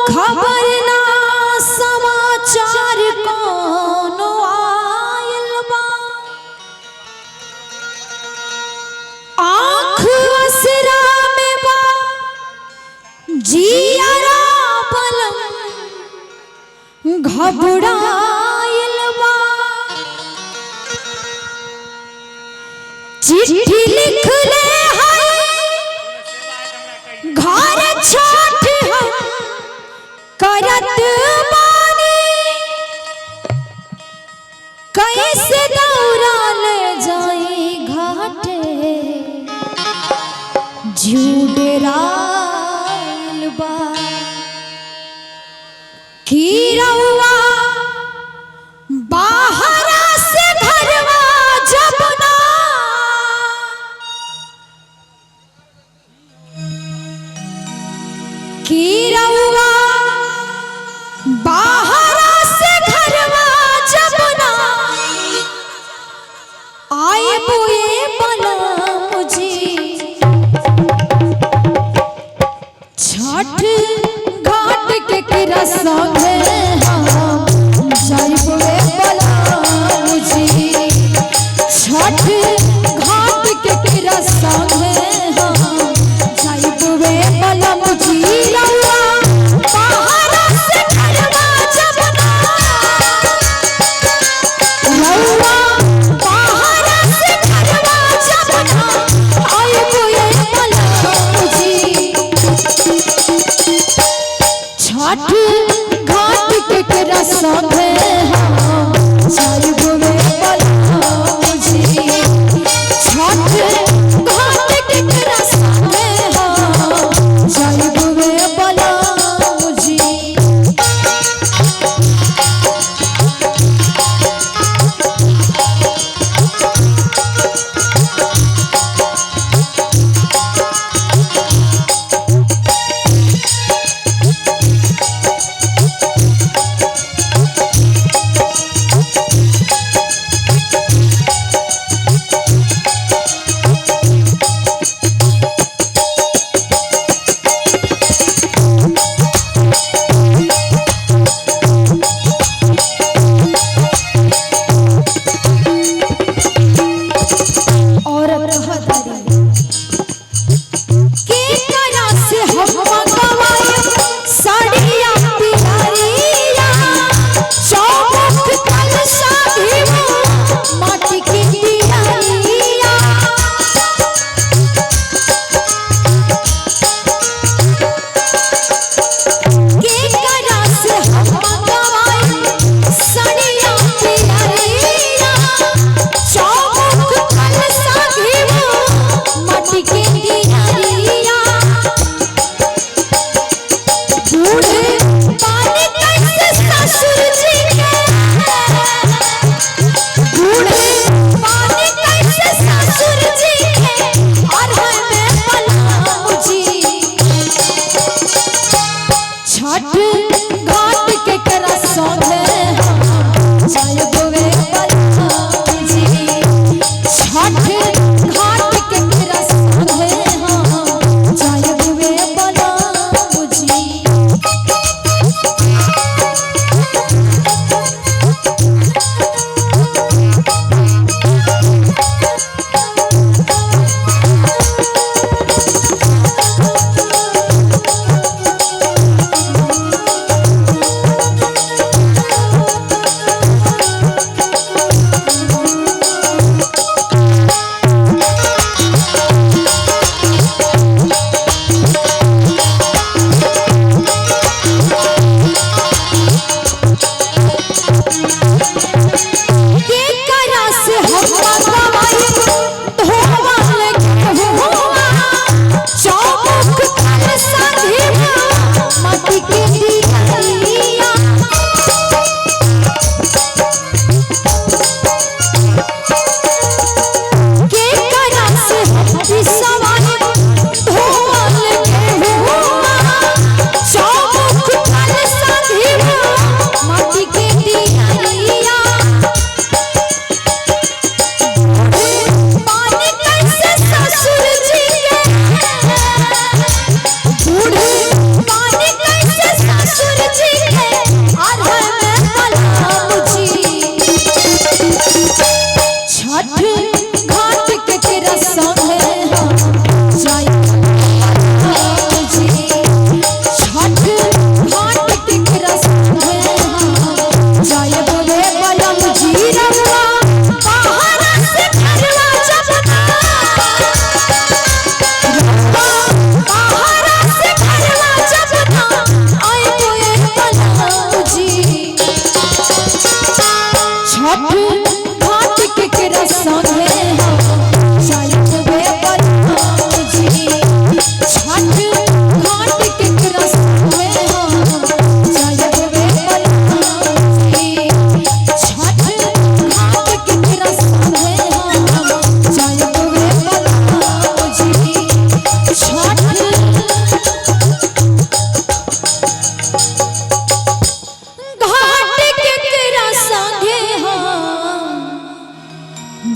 खबर ना समाचार कोनो आयल बा। आँख असरा में बा जियरा बलम घबरायल बा। चिट्ठी लिख ले है घर छठ हम करत बानी, कैसे दौरा ले जाई घाटे झूडराइल बा। की रउआ बाहरा से घरवा जब ना की रउआ बाहरा से घरवा जब ना आए बुए बना मुझे छठ घाट के किरा संगे हम जाइबे बला मुझे। छठ घाट के किरा संगे हम जाइबे बला मुझे। रउआ बाहरा से घरवा जब ना, रउआ बाहरा से घरवा जब ना आइबे बला मुझे। छठ घाट के केरा संगे हम जाइबे बलाजी। छठ घाट के केरा संगे हम जाइबे बलाजी।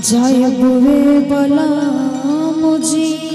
जाइब रे बलम जी।